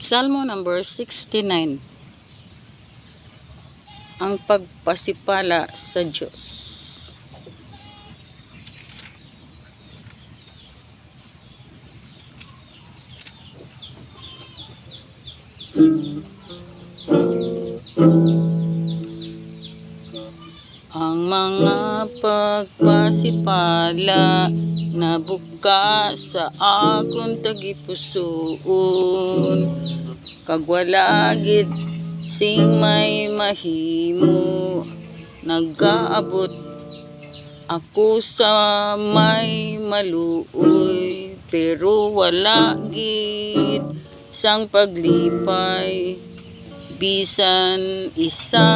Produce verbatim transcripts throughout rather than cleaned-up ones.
Salmo number sixty-nine. Ang pagpasipala sa Dios. Ang mga pagpasipala nabuka sa akon tagipusoon, kag wala gid sing may mahimo. Nagaabot ako sa may maluoy, pero wala gid sang paglipay bisan isa.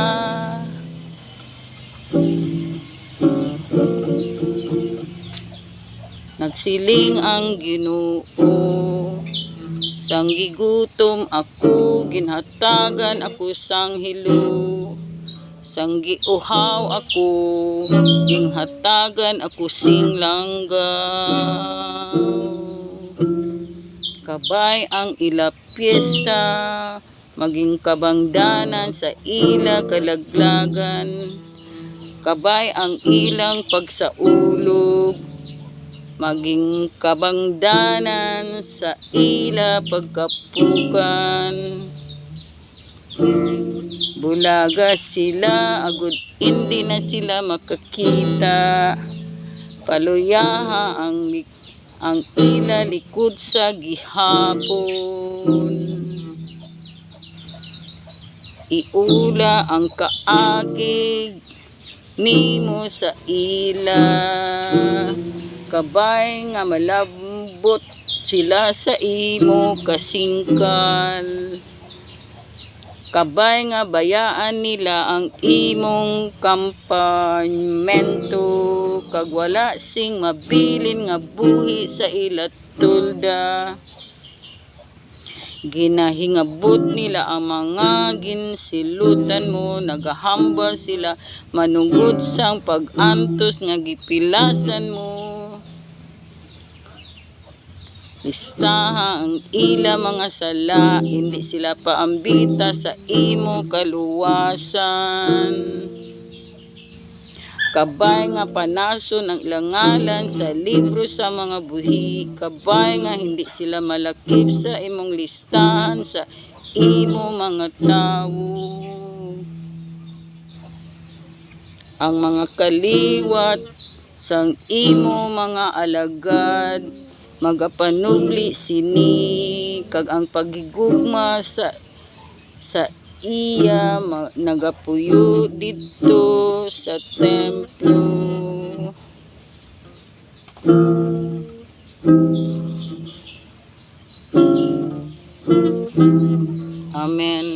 Nagsiling ang Ginoo, "Sang gigutom ako, ginhatagan ako sang hilo, sang giuhaw ako, ginhatagan ako sing langgaw." Kabay ang ila piyesta, maging kabangdanan sa ila kalaglagan. Kabay ang ilang pagsaulog, maging kabangdanan sa ila pagkapukan. Bulaga sila, agud indi na sila makakita. Paluyaha ang lik-, ang ila likod sa gihapon. Iula ang kaakig nimo sa ila. Kabay nga malambot sila sa imo kasingkal. Kabay nga bayaan nila ang imong kampamento, kag wala sing mabilin nga buhi sa ila tolda. Ginahingabot nila ang mga ginsilutan mo, nagahambal sila manungod sang pag-antos nga gipilasan mo. Listaha ang ila mga sala, indi sila paambita sa imo kaluwasan. Kabay nga panason ang ila ngalan sa libro sa mga buhi, kabay nga hindi sila malakip sa imong listahan sa imo mga tawo. Ang mga kaliwat sang imo mga alagad magapanubli sini, kag ang paghigugma sa, sa iya ma-, nagapuyo didto sa templo. Amen.